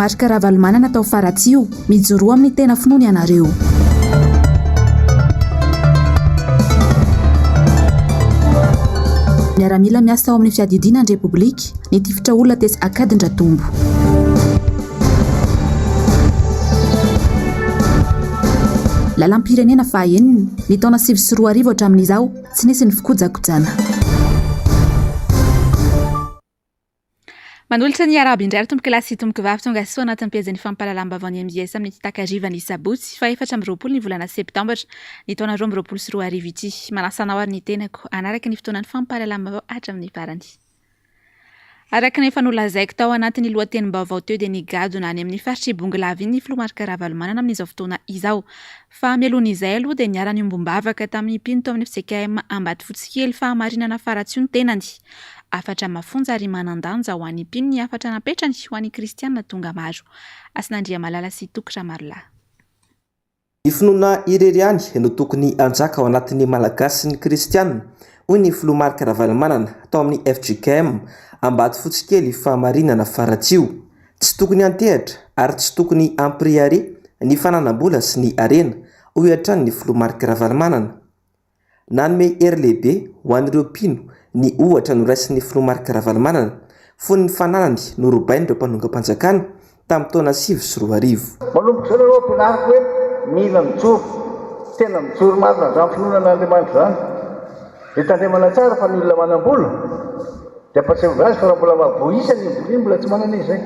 Marc Ravalomanana tao Faratsiho, Mijoroa amin'ny tena finoana ianareo. Miaramila miasa ao amin'ny fiadidiana ny Repoblika, nitifitra olona tetsy Ankadindratombo. Lalam-pirenena fahaenina, ny taona 2009 hatramin'izao, tsy nisy ny fikojakojana. Manolotra ny arahaba indray ry tompokolahy sy tompokovavy tonga soa anatin'ny pejin'ny fampahalalam-baovaon'ny mbs amin'ity takariva ny sabotsy faha 24 ny volana septambra ny taona 2022 ity. Manasa anao ary ny tenako hanaraka ny fotoanan'ny fampahalalam-baovao hatramin'ny farany. Araka ny efa nolazaiko tao anatin'ny lohatenim-baovao teo dia nigadona any amin'ny faritr'i Bongolava iny ny filoha Marc Ravalomanana amin'izao fotoana izao. Fa mialohan'izay aloha dia niara-niombom-bavaka tamin'ny mpino tao amin'ny fjkm Ambatofotsy kely Fahamarinana Faratsiho ny tenany. Hafatra mafonja ary manan-danja ho an'ny mpino ny hafatra napetrany ho an'ny kristiana tonga maro. Hasina Andriamalala sy Toky Ramarolahy. Ny finoana irery ihany no tokony hanjaka ao anatin'ny Malagasy sy ny Kristiana, hoy ny Filoha Marc Ravalomanana tao amin'ny fjkm Ambatofotsy Fahamarinana Faratsiho. Tsy tokony hantehatra ary tsy tokony hampiriaria ny fananam-bola sy ny harena, hoy hatrany ny Filoha Marc Ravalomanana. Nanome hery lehibe ho an'ireo mpino ny ohatra noraisin'ny Filoha Marc Ravalomanana fony ny fananany norobain'ireo mpanongam-panjakana tamin'ny taona 2009. Manomboka izao nareo ampianariko hoe mila mijoro, tena mijoro marina izany finoana an'Andriamanitra izany. Dia tandremana tsara fa ny olona manam-bola dia ampatsiarovy azy fa raha mbola mahavoa isa ny vola iny mbola tsy manana izy izay.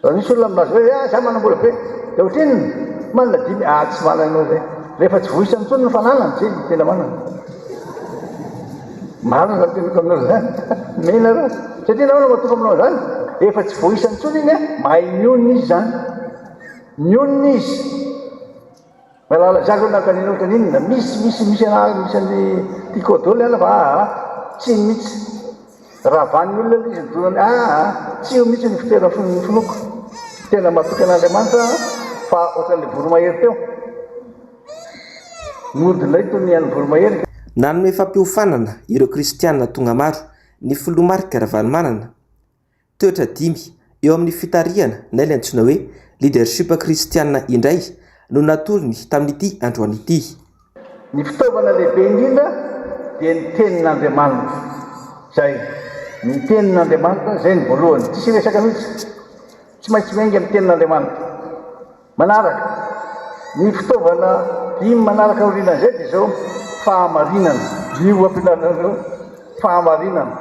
Raha misy olona milaza hoe ah za manam-bola be, dia ohatrinona? Manana dimy, ah tsy manana ianao izay. Rehefa tsy voaisa intsony ny fananany, zay no tena manana. Marina izany teniko aminareo izany. Mena nareo. Satria nahoana matoky aminao izany? Efa tsy voaisa intsony iny an, mahay mionona izy izany. Mionona izy. Malala, za zao nanontaniana ohatran'ny inona, misy misy misy anah misy an'i Tiko daholo ny anah fa aa tsy iny mihitsy, ravan'ny olona ilay izy nidonany aa tsy io mihitsy ny fitoeran'ny ny finoako, tena matoky an'Andriamanitra aho fa ohatran'ilay voromahery teo, mody indray toy ny an'ny voromahery. Nanome fampiofanana ireo kristiana tonga maro ny filoha Marc Ravalomanana. Toetra dimy eo amin'ny fitarihana na ilay antsoina hoe leadership kristiana indray no natolony tamin'ity androany ity. Ny fitaovana lehibe indrindra dia ny tenin'Andriamanitra. Izay. Ny tenin'Andriamanitra, izay no voalohany. Tsisy resaka mihitsy. Tsy maintsy miainga amin'ny tenin'Andriamanitra. Manaraka. Ny fitaovana dimy manaraka aorianan'izay dia izao, fahamarinana. Io ampianarinareo, fahamarinana.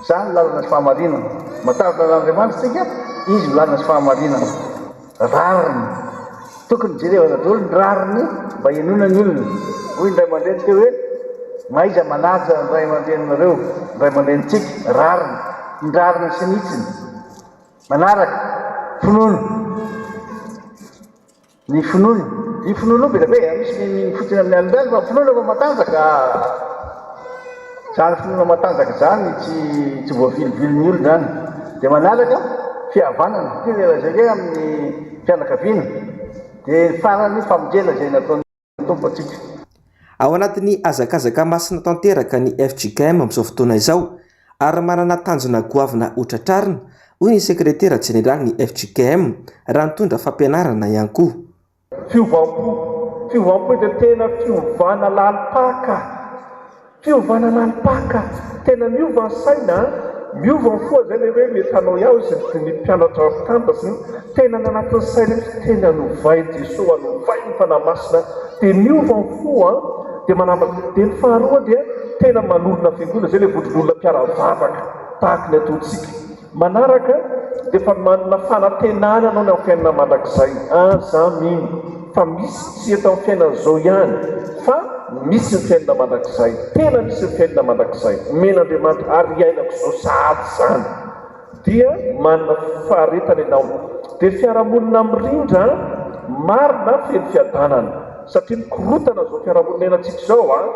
Izany lalana sy fahamarinana. Matahotra an'Andriamanitra isika, Izy no lalana sy fahamarinana. Rariny. Tokony jerevana daholo ny rariny mba henoina ny olona. Hoy ny ray aman-dreny teo hoe, Mahaiza manaja ny ray aman-dreninareo, ny ray aman-drenintsika. Rariny. Ny rariny sy ny hitsiny. Manaraka. Finoana. Ny finoana, io finoana io be dia be a, misy ny mino fotsiny amin'ny alindalina fa finoana efa matanjaka aa. Zany finoana matanjaka zany tsy tsy voavilivilin'ny olona zany. Dia manaraka fihavanana, ity ilay lazaiko hoe amin'ny fianakaviana. Dia ny farany famonjena izay nataon'ny Tompo antsika. Ao anatin'ny hazakazaka masina tanteraka ny fjkm amin'izao fotoana izao ary manana tanjona goavana hotratrarina, hoy ny sekretera jeneralin'ny fjkm raha nitondra fampianarana ihany koa. Fiovam-po. Fiovam-po dia tena fiovana lalim-paka. Fiovana lalim-paka. Tena miova ny saina an! Miova ny fo izay ilay hoe mety hanao ihany izy ny mpianatra mpitandrina sy ny tena ny anatin'ny saina mihitsy tena novain'i Jesoa, novain'ny Fanahy Masina dia miova ny fo an! Dia manambaka. Dia ny faharoa dia tena manorina fiangonana, izay ilay vondron'olona mpiara-mivavaka tahaka ny ataontsika. Manaraka dia efa manana fanantenana anao ny amin'ny fiainana mandrakizay. Ah, za mino fa misy tsy eto amin'ny fiainana izao ihany fa misy ny fiainana mandrakizay. Tena misy ny fiainana mandrakizay. Omen'Andriamanitra ary iainako izao sahady izany. Dia manana faharetana ianao. Dia fiarahamonina mirindra, marina, feno fiadanana. Satria mikorotana izao fiarahamonina iainantsika izao an,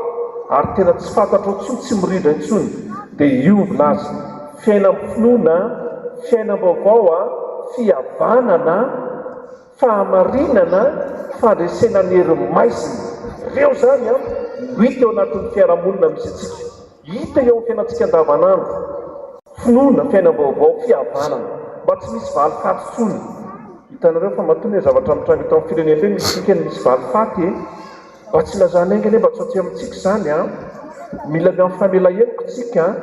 ary tena tsy fantatrao intsony, tsy mirindra intsony. Dia io milaza. Fiainam-pinoana, fiainam-baovao, fihavanana, fahamarinana, fandresena ny herin'ny maizina. Ireo izany no hita eo anatin'ny fiarahamonina misy antsika. Hita eo amin'ny fiainantsika andavanandro. Finoana, fiainam-baovao, fihavanana. Mba tsy misy valifaty intsony. Hitanareo fa matoa ny zavatra mitranga eto amin'ny firenena io misy dikany misy valifaty e. Mba tsy ilazana enga anie mba tsy ho aty amintsika izany an. Mila mifamela heloka tsika an.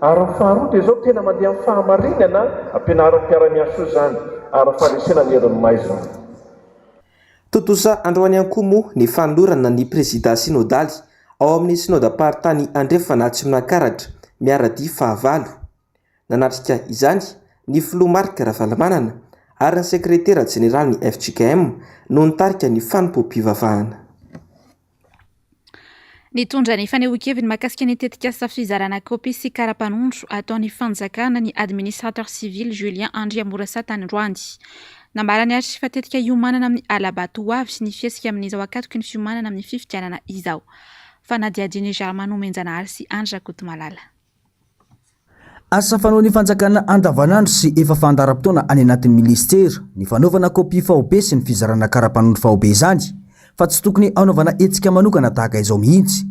Ary ny faharoa dia izao tena mandeha amin'ny fahamarinana, ampianaro ny mpiara-miasa io izany ary ny fandresena ny herin'ny maizina. Tontosa androany ihany koa moa ny fanolorana ny prezida synodaly ao amin'ny synodam-paritany Andrefana Atsimonankaratra miara-dia fahavalo. Nanatrika izany ny filoha Marc Ravalomanana ary ny sekretera jeneralin'ny fjkm no nitarika ny fanompoam-pivavahana. Nitondra ny fanehoan-keviny mahakasika ny tetikasa fizarana kopia sy kara-panondro ataon'ny fanjakana ny administrateur civil Julien Andriamorasata androany. Nambarany ary fa tetika hiomanana amin'ny hala-bato ho avy ny fihetsika amin'izao ankatoky ny fiomanana amin'ny fifidianana izao. Fanadihadian'i Germain Nomenjanahary sy Andry Rakotomalala. Asa fanaon'ny fanjakana andavanandro sy efa fandaharam-potoana any anatin'ny minisitera ny fanaovana kopia faobe sy ny fizarana kara-panondro faobe izany fa tsy tokony hanaovana hetsika manokana tahaka izao mihitsy.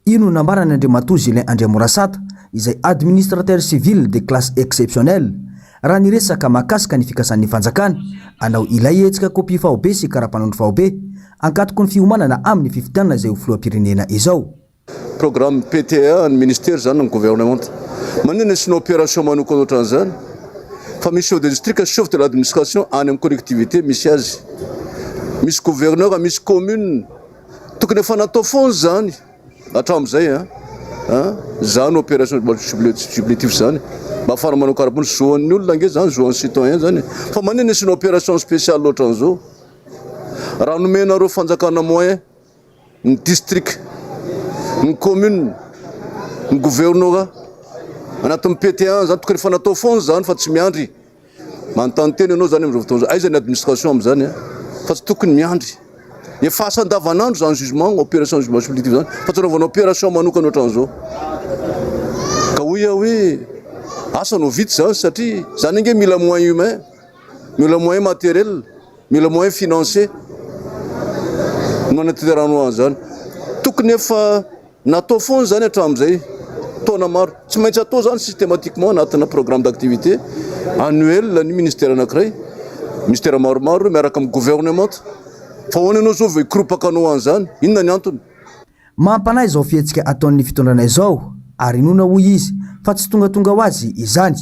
Io no nambaran'i Andriamatoa Julien Andriamorasata izay administrateur civil de classe exceptionnelle raha niresaka mahakasika ny fikasan'ny fanjakana hanao ilay hetsika kopia faobe sy kara-panondro faobe ankatoky ny fiomanana amin'ny fifidianana izay ho filoham-pirenena izao. Programme PTE an'ny ministera izany ny gouvernemanta. Maninona asiana opération manokana ohatran'izany? Fa misy chef de district, chef de l'administration any amin'ny collectivité misy azy. Misy gouverneur, misy commune. Tokony efa natao foana izany hatramin'izay an. Izany opération supplétif izany. Mba ahafahana manao karapanondro. Zo an'ny olona ange izany, zo an'ny citoyen izany. Fa maninona asiana opération spéciale ohatran'izao? Raha nomenareo fanjakana moyen ny district, ny commune, ny gouvernorat, anatin'ny PTA zany tokony efa natao foana zany fa tsy miandry. Manontany tena ianao zany amin'izao fotoana izao, aiza ny administration amin'izany fa tsy tokony miandry. Efa asa andavanandro zany jugement, opération jugement supplétif zany fa tsy anaovana opération manokana ohatran'izao. Ka hoy aho hoe asa no vita izany satria zany ange mila moyen humain, mila moyen matériel. Mila moyen financier no hanatanterahana an'izany. Tokony efa natao foana izany hatramin'izay taona maro. Tsy maintsy atao izany systématiquement anatina programme d'activité annuel ny ministère anankiray, ministère maromaro miaraka amin'ny gouvernement. Fa ahoana ianao izao vao hikoropaka hanao an'izany? Inona ny antony? Mampanahy izao fihetsika ataon'ny fitondrana izao ary inoana hoy izy fa tsy tongatonga ho azy izany.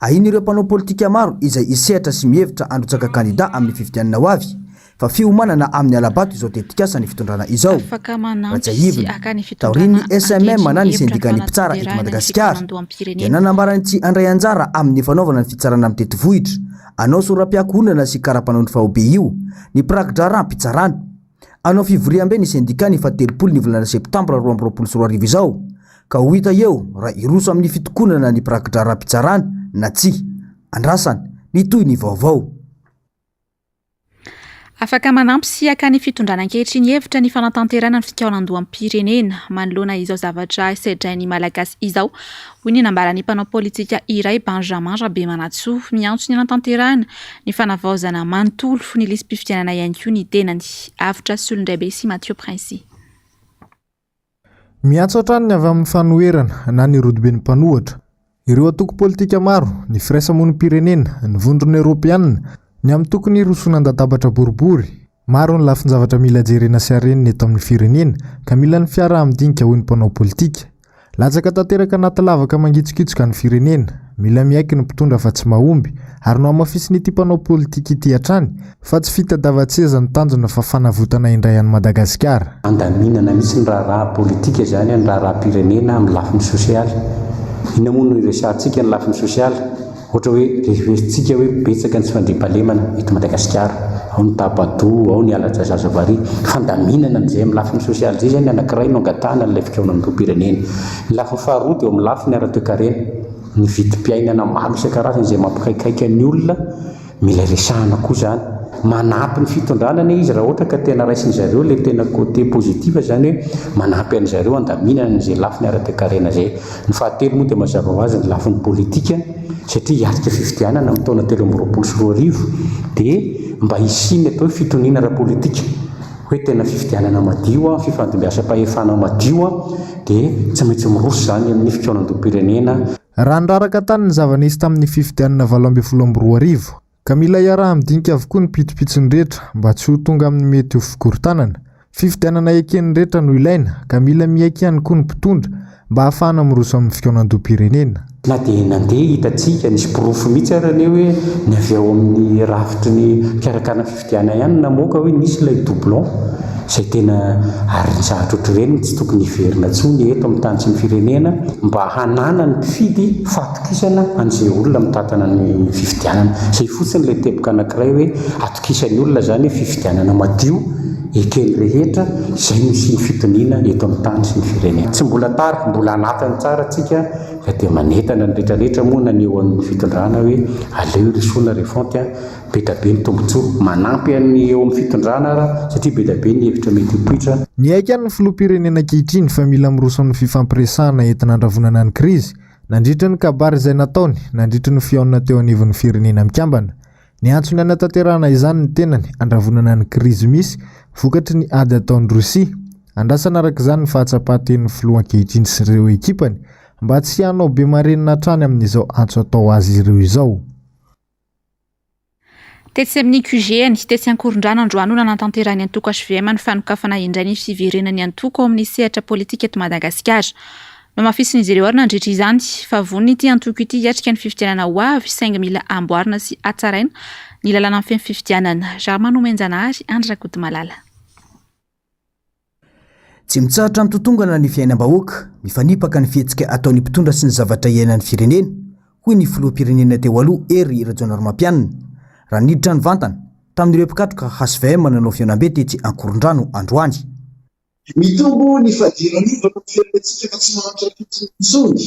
Ahian'ireo mpanao politika maro izay hisehatra sy mihevitra handrotsaka kandida amin'ny fifidianana ho avy fa fiomanana amin'ny hala-bato izao tetikasan'ny fitondrana izao. Afaka Raha manampy sy tsiahivina, haka ny fitondrana taorian'ny SMM na ankehitriny ny hevitra sendikan'ny mpitsara eto fanatanterahina ny Madagasikara dia fikaonandoham-pirenena. nanambara ny tsy handray anjara amin'ny fanaovana ny fitsarana mitety vohitra hanao sora-piankohonana sy kara-panondro faobe io ny mpiraki-draharaham-pitsarana. Hanao fivoriambe ny sendika ny fahatelopolo ny volana septambra 2022 izao, ka ho hita eo raha hiroso amin'ny fitokonana ny mpiraki-draharaham-pitsarana na tsia. Andrasana ny tohin'ny vaovao. Afaka manampy sy haka ny fitondrana ankehitriny hevitra ny fanatanterahana ny fikaonandoham-pirenena manoloana izao zavatra sedrain'ny Malagasy izao, hoy ny nambaran'ny mpanao politika iray Benjamin Rabemanantsoa. Miantso ny hanatanterahana ny fanavaozana manontolo ny lisi-pifidianana ihany koa ny tenany. Avotra Solondraibe sy Mathieu Princi. Miantso hatrany ny avy amin'ny fanoherana na ny rodoben'ny mpanohitra, ireo antoko politika maro, ny firaisamonim-pirenena, ny vondrona eoropeanina, ny amin'ny tokony hirosoana an-databatra boribory. Maro ny lafin-javatra mila jerena sy harenina eto amin'ny firenena ka mila ny fiaraha-midinika hoy ny mpanao politika. Latsaka tanteraka anaty lavaka mangitsokitsoka ny firenena. Mila miaiky ny mpitondra fa tsy mahomby ary nohamafisin'ity mpanao politika ity hatrany fa tsy fitadavan-tseza no tanjona fa fanavotana indray an'i Madagasikara. Andaminana mihitsy ny raharaha politika izany, ny raharaham-pirenena amin'ny lafiny sosialy. Inona moa no iresahantsika ny lafiny sosialy? Ohatra hoe reheveritsika hoe betsaka ny tsy fandriampahalemana eto Madagasikara, ao ny tapa-doha, ao ny halatra zaza variana. Fandaminana an'izay amin'ny lafiny sosialy izay izany anankiray no angatahana an'ilay fikaonandoham-pirenena. Ny lafiny faharoa dia eo amin'ny lafiny ara-toekarena, ny vidim-piainana maro isan-karazany izay mampikaikaika ny olona, Mila resahana koa izany. Manampy ny fitondrana anie izy raha ohatra ka tena raisin zareo ilay tena côté positif izany hoe manampy an zareo handaminana an'izay lafiny ara-toekarena izay. Ny fahatelo moa dia mazava ho azy ny lafiny politika satria hiatrika fifidianana amin'ny taona 2023 dia mba hisian'ny atao hoe fitoniana ara-politika hoe tena fifidianana madio, fifandimbiasam-pahefana madio dia tsy maintsy miroso izany amin'ny fikaonandoham-pirenena. Raha niraraka tany ny zava-nisy tamin'ny fifidianana 2018, ka mila iaraha-midinika avokoa ny pitsopitsony rehetra mba tsy ho tonga amin'ny mety ho fikorontanana. Fifidianana eken'ny rehetra no ilaina, ka mila miaiky ihany koa ny mpitondra mba hahafahana miroso amin'ny fikaonandoham-pirenena. Na dia nandeha hitantsika, nisy porofo mihitsy ary anie hoe ny avy ao amin'ny rafitry ny mpikarakara ny fifidianana ihany no namoaka hoe nisy ilay doublon, izay tena ary ny zavatra ohatr'ireny tsy tokony hiverina intsony eto amin'ny tany sy ny firenena, mba hananan'ny mpifidy fahatokisana an'izay olona mitantana ny fifidianana. Izay fotsiny ilay teboka anankiray hoe atokisan'ny olona izany hoe fifidianana madio, eken'ny rehetra, izay no hisian'ny fitoniana eto amin'ny tany sy ny firenena. Tsy mbola tara, mbola anatiny tsara tsika ka dia manentana ny rehetra rehetra moa na ny eo amin'ny fitondrana hoe aleo hirosoana refonte a, be da be ny tombotsoa, manampy an'ny eo amin'ny fitondrana ara satria be da be ny hevitra mety hipoitra. Niaiky ihany ny filoham-pirenena ankehitriny fa mila miroso amin'ny fifampiresahana entina handravonana ny krizy, nandritra ny kabary izay nataony nandritry ny fihaonana teo anivon'ny Firenena Mikambana. Niantso ny hanatanterahana izany ny tenany handravonana ny krizy misy vokatry ny ady ataon'i Rosia. Andrasana araka izany ny fahatsapan-tenin'ny filoha ankehitriny sy ireo ekipany mba tsy hanao be marenina hatrany amin'izao antso atao azy ireo izao. Tetsy amin'ny QG-ny, tetsy Ankorondrano androany no nanatanterahan'ny antoko hvm ny fanokafana indray ny fiverenan'ny antoko ao amin'ny sehatra politika eto Madagasikara. Nohamafisin'izy ireo ary nandritra izany fa vonona ity antoko ity hiatrika ny fifidianana ho avy saingy mila amboarina sy hatsaraina ny lalàna mifehy ny fifidianana. Germain Nomenjanahary, Andry Rakotomalala. Tsy mitsahatra mitotongana ny fiainam-bahoaka, mifanipaka ny fihetsika ataon'ny mpitondra sy ny zavatra iainan'ny firenena, hoy ny filoham-pirenena teo aloha Hery Rajaonarimampianina, raha niditra nivantana tamin'ireo mpikatroka hvm nanao fihaonambe tetsy Ankorondrano androany. Mitombo ny fadiranovana amin'ny firenentsika fa tsy mahantra fotsiny intsony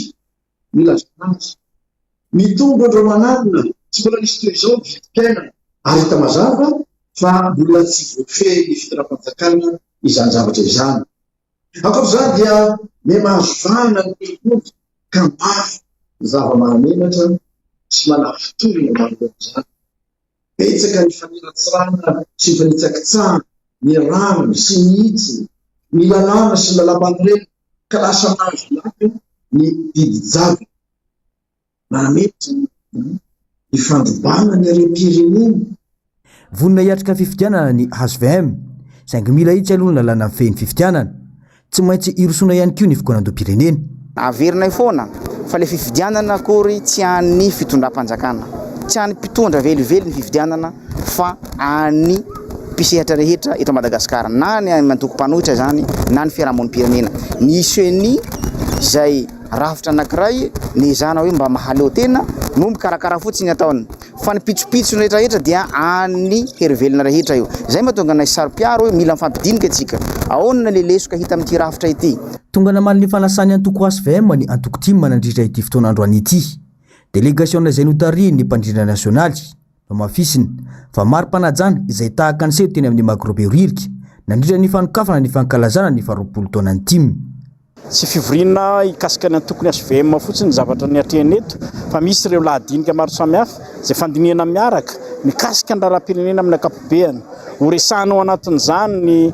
ny ilazana azy. Mitombo andro aman'alina, tsy mbola nisy toy izao ny vidim-piainana ary hita mazava fa mbola tsy voafehin'ny fitondram-panjakana izany zavatra izany. Ankoatra izany dia miha-mahazo vahana ny kolikoly ka maro ny zava-mahamenatra sy manafintohina manoloana izany. Betsaka ny faniratsirana sy ny fanitsakitsahana ny rariny sy ny hitsiny, ny lalàna sy ny lalàmpanorenana ka lasa mahazo laka ny didy jadona. Mametra ny fandrobana ny harem-pirenena. Vonona hiatrika ny fifidianana ny hvm, saingy mila ahitsy aloha ny lalàna mifehy ny fifidianana. Tsy maintsy hirosoana ihany koa ny fikaonandoham-pirenena. Averinay foana fa ilay fifidianana akory tsy an'ny fitondram-panjakana, tsy an'ny mpitondra velively ny fifidianana fa an'ny mpisehatra rehetra eto Madagasikara, na ny antoko mpanohitra izany na ny fiarahamonim-pirenena. Ny ceni izay rafitra anankiray nezahana hoe mba mahaleo tena no mikarakara fotsiny ny ataony. Fa ny pitsopitsony rehetra rehetra dia an'ny hery velona rehetra io. Izay mahatonga anay saro-piaro hoe mila mifampidinika tsika. Ahoana le lesoka hita amin'ity rafitra ity? Tonga namaly ny fanasan'ny antoko hvm ny antoko tim nandritra ity fotoana androany ity. Delegasiona izay notarihin'ny mpandrindra nasionaly. Nohamafisiny fa mari-panajana izay tahaka ny seho teny amin'ny Magro Behoririka nandritra ny fanokafana ny fankalazana ny faharoapolo taonan'ny tim. Tsy fivoriana hikasika ny antokon'ny hvm fotsiny ny zavatra niatrehina eto fa misy ireo lahadinika maro samihafa izay fandinihana miaraka mikasika ny raharaham-pirenena amin'ny ankapobeany. Ho resahina ao anatin'izany ny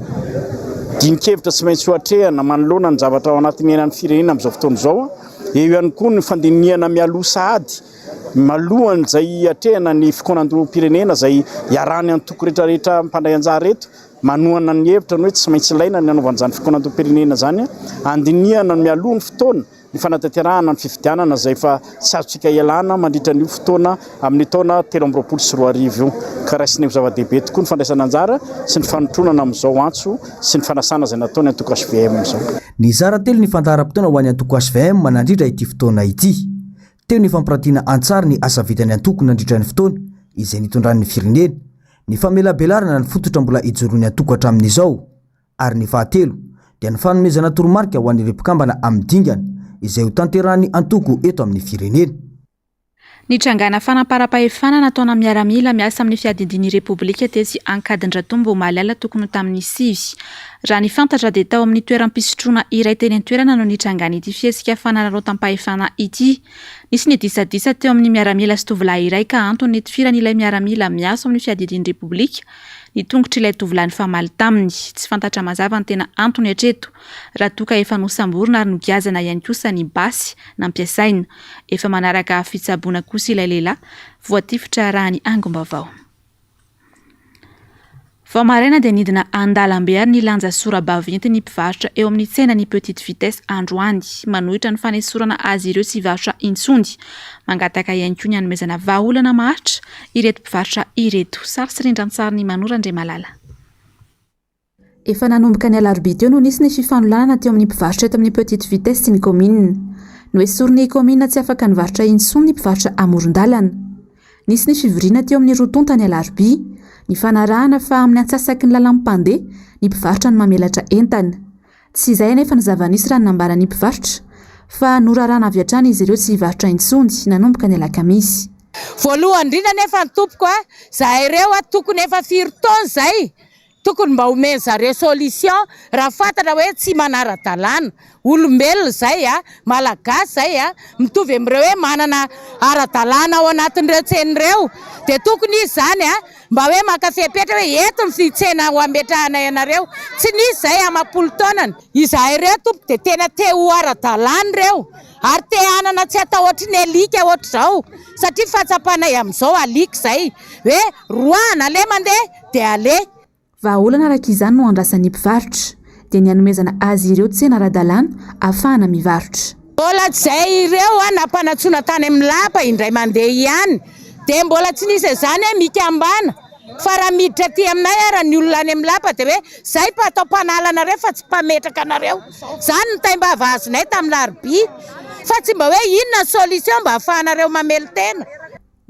dinikevitra tsy maintsy ho atrehina manoloana ny zavatra ao anatin'ny iainan'ny firenena amin'izao fotoana izao. Eo ihany koa ny fandinihana mialoha sahady malohan'izay hiatrehana ny fikaonandoham-pirenena izay iarahan'ny antoko rehetrarehetra mpandray anjara eto. Manohana ny hevitra ny hoe tsy maintsy ilaina ny hanaovana izany fikaonandoham-pirenena izany, handinihana mialoha ny fotoana ny fanatanterahana ny fifidianana izay efa tsy azontsika ialana mandritra an'io fotoana amin'ny taona 2023 io. Ka raisinay ho zava-dehibe tokoa ny fandraisana anjara sy ny fanotronana amin'izao antso sy ny fanasana izay nataon'ny antoko hvm izao. Nizara telo ny fandaharam-potoana ho an'ny antoko hvm nandritra ity fotoana ity. Teo ny fampirantiana an-tsary ny asa vitan'ny antoko nandritra ny fotoana izay nitondrany ny firenena. Ny famelabelarana ny fototra mbola ijoroan'ny antoko hatramin'izao, ary ny fahatelo dia ny fanomezana toromarika ho an'ireo mpikambana amin'ny dingana izay ho tanterahan'ny antoko eto amin'ny firenena. Nitrangana fanamparam-pahefana nataona miaramila miasa amin'ny fiadidian'ny Repoblika tetsy Ankadindratombo omaly alina tokony ho tamin'ny sivy. Raha ny fantatra dia tao amin'ny toeram-pisotroana iray teny an-toerana no nitrangan'ity fihetsika fanararaotam-pahefana ity. Nisy ny disadisa teo amin'ny miaramila sy tovolahy iray ka antony nitifiran'ilay miaramila miasa ao amin'ny fiadidian'ny Repoblika ny tongotr'ilay tovolahy nifamaly taminy. Tsy fantatra mazava ny tena antony hatreto raha toa ka efa nosamborina ary nogiazana ihany kosa ny basy nampiasaina. Efa manaraka fitsaboana kosa ilay lehilahy voatifitra raha ny angom-baovao. Vao maraina dia nidina an-dalambe ary nilanja sora-baventy ny mpivarotra eo amin'ny tsenan'ny Petite Vitesse androany. Manohitra ny fanesorana azy ireo tsy hivarotra intsony. Mangataka ihany koa ny hanomezana vahaolana maharitra ireto mpivarotra ireto. Sary sy rindran-tsarin'i Manoro Andriamalala. Efa nanomboka ny alarobia teo no nisy ny fifanolanana teo amin'ny mpivarotra eto amin'ny Petite Vitesse sy ny kaominina. Noesorin'ny kaominina tsy afaka nivarotra intsony ny mpivarotra amoron-dalana. Nisy ny fivoriana teo amin'ny roa tonta ny alarobia. Nifanarahana fa amin'ny antsasaky ny lalan'ny mpandeha ny mpivarotra no mamelatra entana. Tsy izay anefa ny zava-nisy raha ny nambaran'ny mpivarotra fa norarana avy hatrany izy ireo tsy hivarotra intsony nanomboka ny alakamisy. Voalohany indrindra anefa ny tompoko a, zahay ireo a tokony efa firy taona izay Tokony mba omen zareo solution raha fantatra hoe tsy manara-dalàna. Olombelona izay a, Malagasy izay a, mitovy amin'ireo hoe manana ara-dalàna ao anatin'ireo tsena ireo. Dia tokony izy izany a, mba hoe maka fepetra hoe eto ny tsena ho ametrahanay anareo. Tsy nisy izay amam-polo taonany. Izahay ireo tompoko dia tena te ho ara-dalàna ireo ary te hanana tsy atao ohatry ny alika ohatr'izao satria fahatsapanay amin'izao alika izay hoe roahana aleha mandeha dia aleha. Vahaolana araka izany no andrasan'ny mpivarotra, dia ny hanomezana azy ireo tsena ara-dalàna ahafahana mivarotra. Mbola tsy izay ireo an, nampanantsoina tany amin'ny lapa indray mandeha ihany dia mbola tsy nisy an'izany hoe mikambana fa raha miditra aty aminay ara ny olona any amin'ny lapa dia hoe zay atao mpanala anareo fa tsy mpametraka anareo, izany ny taim-bava azonay tamin'ny larobia fa tsy mba hoe inona ny solution mba ahafahanareo mamelon-tena.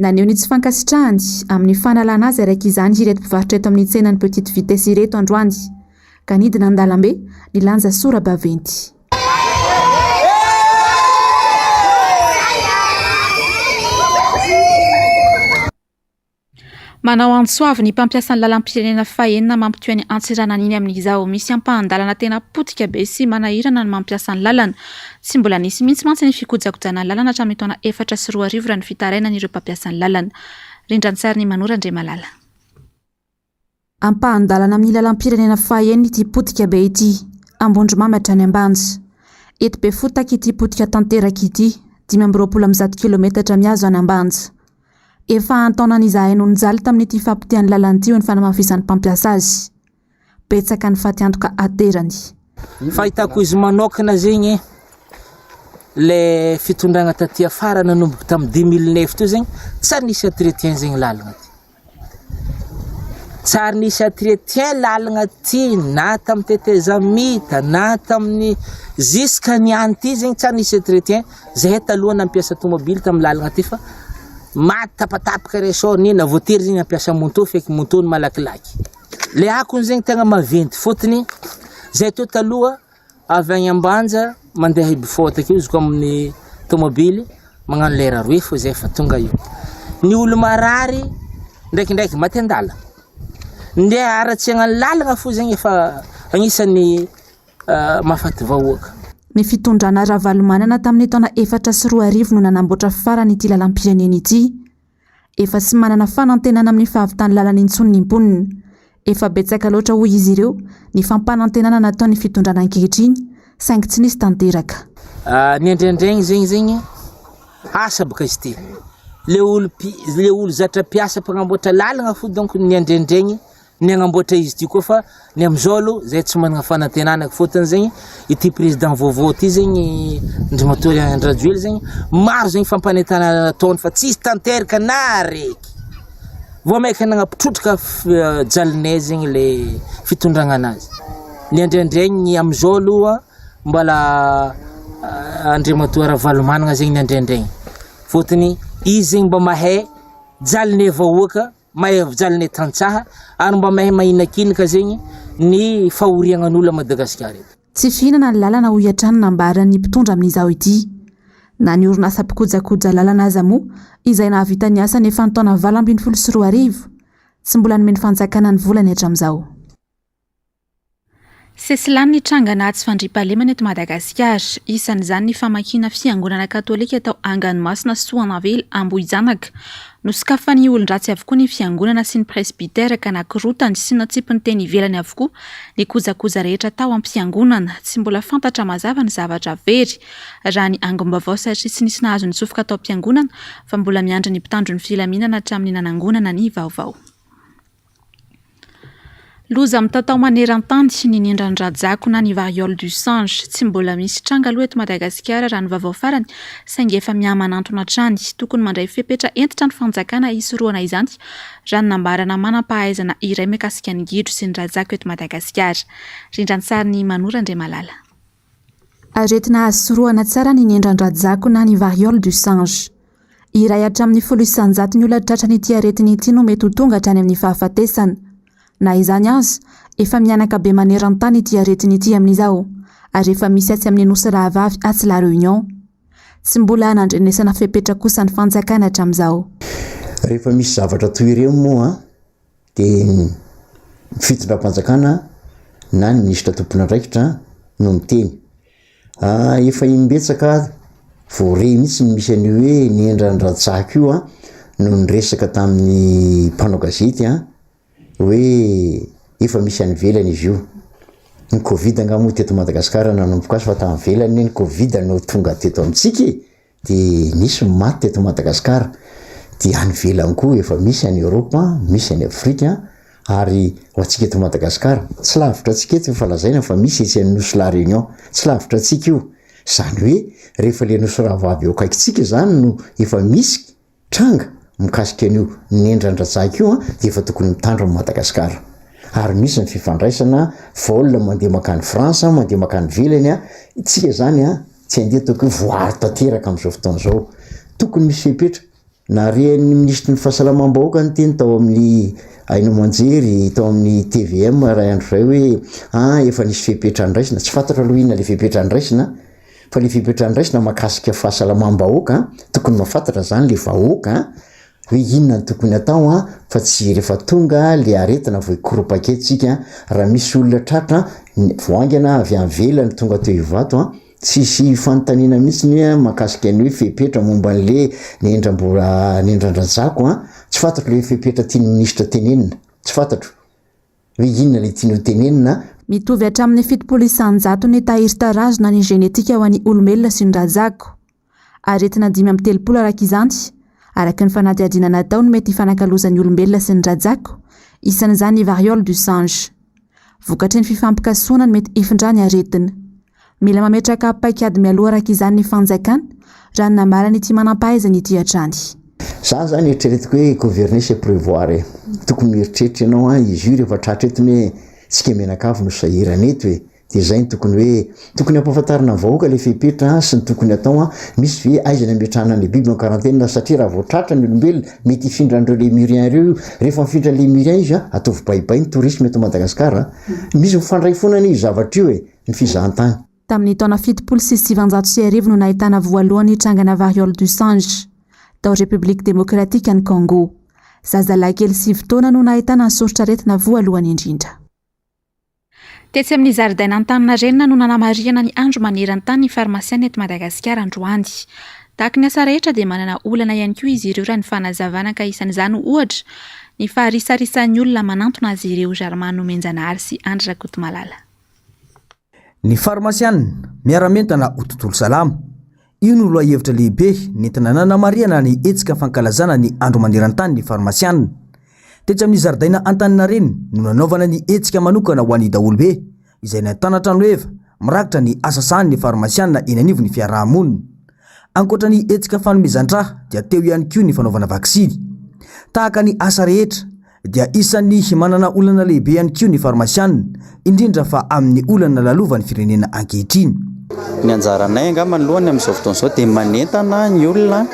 Naneho ny tsy fankasitrahany amin'ny fanalana azy araka izany ireto mpivarotra eto amin'ny tsenan'ny Petite Vitesse ireto androany ka nidina an-dalambe nilanja sora-baventy. Manao antso avo ny mpampiasa ny lalam-pirenena fahenina mampitohy an'i Antsiranana iny amin'izao. Misy ampahan-dalana tena potika be sy manahirana ny mampiasa ny lalana. Tsy mbola nisy mihitsy mantsy ny fikojakojana ny lalana hatramin'ny taona 2004 raha ny fitarainan'ireo mpampiasa ny lalana. Rindran-tsarin'i Manoro Andriamalala. Ampahan-dalana amin'ny lalam-pirenena fahenina ity potika be ity, Ambondromamy hatrany Ambanja. Eto Befotaka ity potika tanteraka ity, 125 kilometatra mihazo an'Ambanja. Efa an-taonany izahay no nijaly tamin'ity fahapotehan'ny lalana ity hoy ny fanamafisan'ny mpampiasa azy. Betsaka ny fatiantoka aterany. Fahitako izy manokana zegny le fitondragna taty afara nanomboka tamin'ny 2009 teo zegny tsy ary nisy entretien zegny lalagna ty. Tsy ary nisy entretien lalagna ty na tamin'ny tetezamita na tamin'ny jusqu'à niany ty zegny tsy ary nisy entretien. Zahay taloha nampiasa tomobily tamin'ny lalagna ty fa maty tapatapaka ressort nina voatery zegny nampiasa moto feky moto no malakilaky. Le akony zegny tegna maventy fôtony zahay teo taloha Avy agny Ambanja mandeha Ibifotaka io izy ko amin'ny tomobily magnano lera roe fô zay fa tonga eo. Ny olo marary ndraikindraiky maty an-dalana. Ndeha haratsiagna ny lalagna fô zegny efa agnisan'ny mahafaty vahoaka. Ny fitondrana Ravalomanana tamin'ny taona 2004 no nanamboatra farany ity lalam-pirenena ity. Efa tsy manana fanantenana amin'ny fahavitan'ny lalana intsony ny mponina. Efa betsaka loatra hoy izy ireo ny fampanantenana nataon'ny fitondrana ankehitriny saingy tsy nisy tanteraka. Ny andriandregny zegny zegny asa bôka izy ty, le olo mpi- le olo zatra mpiasa mpagnamboatra lalagna fo donc ny andriandregny ny hagnamboatra izy ty koa fa ny amizao aloha zay tsy managna fanantenana fôtony zegny ity président vaovao ty zegny Andriamatoa Andry Rajoely zegny maro zegny fampanentanana nataony fa tsisy tanteraka na araiky vao maika nagnapitrotraka jalinay zegny le fitondragna anazy ny andriandregny amizao aloha mbola Andriamatoa Ravalomanana zegny ny andriandregny fôtony izy zegny mba mahay jalinay vahoaka Mahay mijaly ny tantsaha ary mba mahay mahinakinika zegny ny fahoriagnan'olo à Madagasikara eto. Tsy fihinana ny lalana hoy hatrany nambaran'ny mpitondra amin'izao ity. Na ny orinasa mpikojakoja lalana aza moa izay nahavita ny asany efa ny taona 2018, tsy mbola nomen'ny fanjakana ny volany hatramin'izao. Sesilany ny trangana tsy fandriampahalemana eto Madagasikara. Isan'izany ny famakiana fiangonana katolika tao Anganomasina Soanavela Ambohijanaka. Nosokafan'ny olon-dratsy avokoa ny fiangonana sy ny presbytère ka nakorotany sy natsipiny teny ivelany avokoa ny kojakoja rehetra tao am-piangonana. Tsy mbola fantatra mazava ny zavatra very raha ny angom-baovao satria tsy nisy nahazo nitsofoka tao am-piangonana fa mbola miandry ny mpitandro ny filaminana hatramin'ny nanangonana ny vaovao. Loza mitatao maneran-tany ny nendran'ny rajako na ny variole du singe. Tsy mbola misy tranga aloha eto Madagasikara raha ny vaovao farany saingy efa mihamanantona hatrany. Tokony mandray fepetra hentitra ny fanjakana hisorohana izany raha ny nambarana manam-pahaizana iray mikasika ny gidro sy ny rajako eto Madagasikara. Rindran-tsarin'i Manoro Andriamalala. Aretina azo sorohana tsara ny nendran-drajako na ny variole du singe. Iray hatramin'ny 10% ny olona tratran'ity aretina ity no mety ho tonga hatrany amin'ny fahafatesana. Na izany aza, efa mihanaka be maneran-tany ity aretina ity amin'izao, ary efa misy atsy amin'ny nosy rahavavy atsy La Réunion. Tsy mbola nandrenesana fepetra kosa ny fanjakana hatramin'izao. Rehefa misy zavatra toy ireny moa dia ny fitondram-panjakana na ny minisitra tompon'andraikitra no miteny. Ah, efa imbetsaka vao re mihitsy ny misy an'io hoe nendran-dRajako io an, no niresaka tamin'ny mpanao gazety an, hoe efa misy any ivelany izy io. Ny covid angaha moa teto Madagasikara nanomboka azy fa tany ivelany anie ny covid no tonga teto amintsika e! Dia nisy ny maty teto Madagascar, dia any ivelany koa efa misy any Europe, misy any Afrika, ary ho antsika eto Madagascar, tsy lavitra antsika eto efa lazaina fa misy etsy amin'ny nosy La Réunion, tsy lavitra antsika io, izany hoe rehefa le nosy rahavavy eo akaikintsika izany no efa misy tranga mikasika an'io nendran-dRajaka io dia efa tokony mitandro an'i Madagasikara. Ary misy ny fifandraisana, vol mandeha mankany France, mandeha mankany ivelany, tsika izany tsy andeha ataoko hoe voaro tanteraka amin'izao fotoana izao. Tokony misy fepetra. Naharehan'ny minisitry ny fahasalamam-bahoaka niteny tao amin'ny haino aman-jery, tao amin'ny tvm iray andro izay hoe ah efa nisy fepetra noraisina, tsy fantatro aloha inona ilay fepetra noraisina, Fa le fepetra andraisina mahakasika fahasalamam-bahoaka, tokony mahafantatra zany le vahoaka hoe inona no tokony atao an, fa tsy rehefa tonga le aretina vao hikoropaka eto tsika, raha misy olona tratra vao haingana avy any ivelany tonga teo Ivato an, tsisy fanontaniana mihitsy ny hoe mahakasika ny hoe fepetra momba an'le nendram-bola nendran-drajako an, tsy fantatro le fepetra tian'ny minisitra tenenina, tsy fantatro. Hoe inona ilay tiany ho tenenina? Mitovy hatramin'ny 70 isanjato ny tahiry tarazo na ny genetika ho an'ny olombelona sy ny rajako. Aretina 35 araka izany, araka ny fanadihadiana natao no mety hifanakalozan'ny olombelona sy ny rajako, isan'izany ny variole du singe. Vokatry ny fifampikasohana no mety hifindran'ny aretina. Mila mametraka paikady mialoha araka izany ny fanjakana, raha ny nambaran'ity manampahaizana ity hatrany. Za zany eritreretiko hoe gouverner c'est prévoir e! Tokony mieritreritra ianao an, izy io rehefa tratra eto ny tsika mianakavy no sahirana eto e! De zay no tokony hoe tokony ampahafantarina ny vahoaka le fepetra sy ny tokony atao an, misy ve aiza ny ametrahana an'le biby en quarantaine satria raha vao tratra ny olombelona mety hifindra an'ireo lemurien ireo io, rehefa mifindra lemurien izy an, ataovy bye bye ny tourisme eto Madagascar an! Misy mifandray foana anie io zavatra io e! ny fizahantany. Tamin'ny taona 1970 no nahitana voalohany trangana variole du singe, tao République Démocratique-n'i Congo. Zazalahy kely sivy taona no nahitana ny soritr'aretina voalohany indrindra. Tetsy amin'ny zaridaina Antaninarenina no nanamarihana ny andro maneran-tany ny farmasiana eto Madagasikara androany. Tahaka ny asa rehetra dia manana olana ihany koa izy ireo raha ny fanazavana ka isan'izany ohatra ny faharisarisan'ny olona manantona azy ireo Germain Nomenjanahary sy Andry Rakotomalala. Ny farmasianina, miara-mientana ho tontolo salama. Io no lohahevitra lehibe nentina nanamarihana ny hetsika fankalazana ny Andro maneran-tany ny farmasianina. Tetsy amin'ny zaridaina Antaninarenina no nanaovana ny hetsika manokana ho an'ny daholobe, izay nahitana tranoheva mirakitra ny asa sahanin'ny farmasianina eny anivon'ny fiaraha-monina. Ankoatra ny hetsika fanomezan-drà dia teo ihany koa ny fanaovana vaksiny. Tahaka ny asa rehetra, dia isan'ny manana olana lehibe ihany koa ny farmasianina, indrindra fa amin'ny olana lalovan'ny firenena ankehitriny. Ny anjaranay angamba alohany amin'izao fotoana izao dia manentana ny olona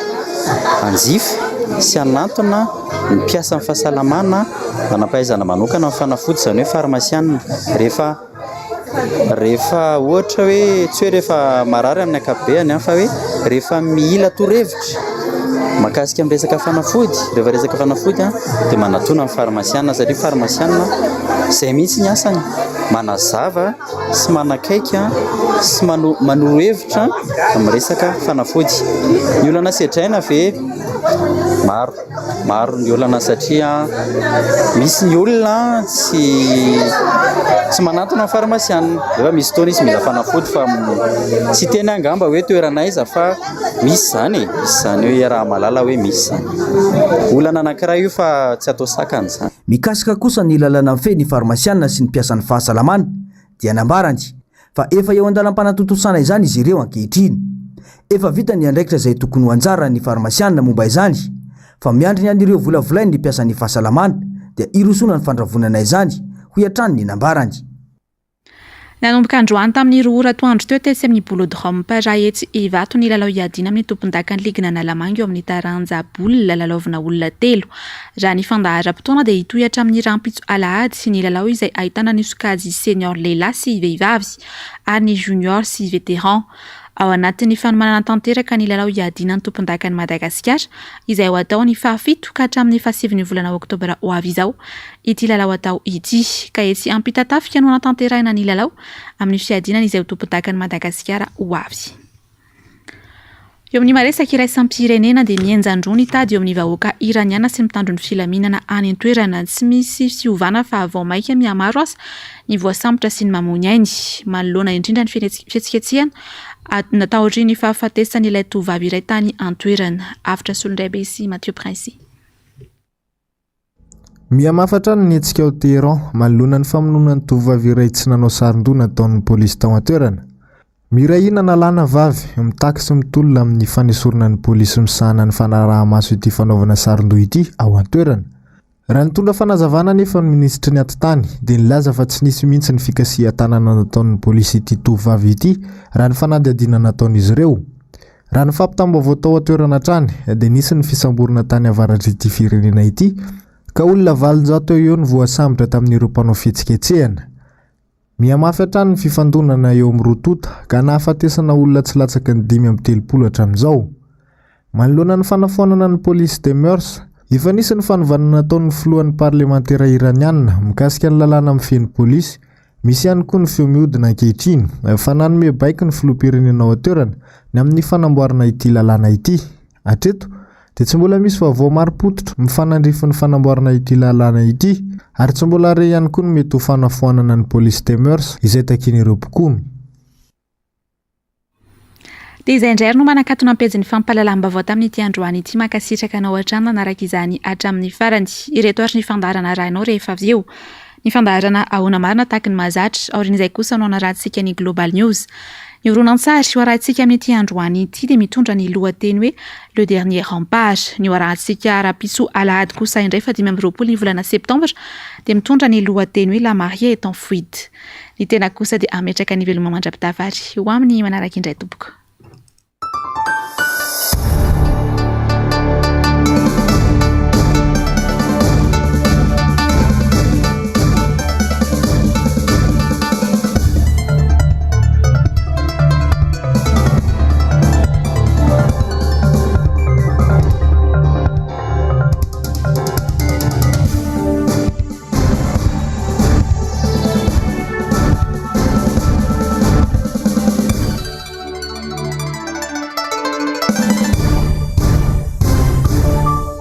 hanjifa sy hanantona ny mpiasan'ny fahasalamana manam-pahaizana manokana amin'ny fanafody, izany hoe farmasianina. Rehefa Rehefa ohatra hoe tsy hoe rehefa marary amin'ny ankapobeny an, fa hoe rehefa mila torohevitra mahakasika ny resaka fanafody, rehefa resaka fanafody an, dia manatona ny farmasiana satria farmasiana izay mihitsy ny asany. manazava sy manakaiky sy manoro hevitra amin'ny resaka fanafody. Ny olana sedraina ve? Maro, maro ny olana satria misy ny olona tsy tsy manantona ny farmasianina nefa misy fotoana izy mila fanafody fa tsy hiteny aho angamba hoe toerana aiza fa misy izany e, misy izany hoe iaraha-mahalala hoe misy izany. Olana anankiray io fa tsy atao sakana izany. Mikasika kosa ny lalana mifehy ny farmasianina sy ny mpiasan'ny fahasalamana dia nambarany fa efa eo an-dalam-panatontosana izany izy ireo ankehitriny. Efa vita ny andraikitra izay tokony ho anjaran'ny farmasianina momba izany fa miandry ny an'ireo volavolain'ny mpiasan'ny fahasalamana dia hirosoana ny fandravonana izany, hoy hatrany ny nambarany. Nanomboka androany tamin'ny roa ora atoandro teo tetsy amin'ny Boulodrome Para etsy Ivato ny lalao hiadiana amin'ny tompondakan'ny ligin'Analamanga eo amin'ny taranja boule lalaovina olona telo. Raha ny fandaharam-potoana dia hitohy hatramin'ny rahampitso alahady ny lalao izay ahitana ny sokajy senior lehilahy sy vehivavy ary ny junior sy vétéran. Ao anatin'ny fanomanana tanteraka ny lalao hiadiana ny tompondakan'i Madagasikara izay ho atao ny fahafito ka hatramin'ny fahasivin'ny volana oktobra ho avy izao ity lalao atao ity, ka etsy Ampitatafika no hanatanterahina ny lalao amin'ny fiadiana izay ho tompondakan'i Madagasikara ho avy. Eo amin'ny maresaka iraisam-pirenena dia mihenjan-droa ny tady eo amin'ny vahoaka Iraniana sy mitandro ny filaminana any an-toerana. Tsy misy fiovana fa vao mainka mihamaro aza ny voasambotra sy ny mamoy ny ainy. Manoloana indrindra ny fihetsiketsehana taorian'ny fahafatesan'ilay tovovavy iray tany an-toerana. Avotra Solondraibe sy Mathieu Princy. Mihamafy hatrany ny hetsika ao Téhéran manoloana ny famonoana ny tovovavy iray tsy nanao saron-doha nataon'ny polisy tao an-toerana. Miray hina na lahy na vavy, mitaky sy mitolona amin'ny fanesorana ny polisy misahana ny fanaraha-maso ity fanaovana saron-doha ity ao an-toerana. Raha nitondra fanazavana anefa ny minisitry ny atitany dia nilaza fa tsy nisy mihitsy ny fikasihan-tanana nataon'ny polisy ity tovovavy ity raha ny fanadihadiana nataon'izy ireo. Raha ny fampitam-baovao tao an-toerana hatrany dia nisy ny fisamborana tany avaratr'ity firenena ity ka olona 800 eo ho eo no voasambotra tamin'ireo mpanao fihetsiketsehana. Mihamafy hatrany ny fifandonana eo amin'ny roa tonta ka nahafatesana olona tsy latsaky ny 35 hatramin'izao. Manoloana ny fanafoanana ny police des mœurs, efa nisy ny fanovana nataon'ny filohan'ny parlemantera iraniana mikasika ny lalàna mifehy ny polisy Misy ihany koa ny feo mihodina ankehitriny fa nanome baiko ny filoham-pirenena ao an-toerana ny amin'ny fanamboarana ity lalàna ity. Hatreto dia tsy mbola misy vaovao marim-pototra mifanandrify ny fanamboarana ity lalàna ity ary tsy mbola re ihany koa ny mety ho fanafoanana ny police des mœurs izay takian'ireo mpikomy. Dia izay indray ary no manakatona ny pejin'ny fampahalalam-baovao tamin'ity androany ity. Mankasitraka anao hatrany nanaraka izany hatramin'ny farany. Ireto ary ny fandaharana arahinao rehefa avy eo. Ny fandaharana Ahoana Marina tahaka ny mahazatra. Aorian'izay kosa no hanarahantsika ny Global News. Ny horonantsary ho arahintsika amin'ity androany ity dia mitondra ny lohateny hoe Le Dernier Rempart. Ny ho arahantsika rahampitso alahady kosa indray faha 25 ny volana septambra dia mitondra ny lohateny hoe La mariée est en fuite. Ny tena kosa dia hametraka ny veloma mandra-pitafary ho amin'ny manaraka indray tompoko.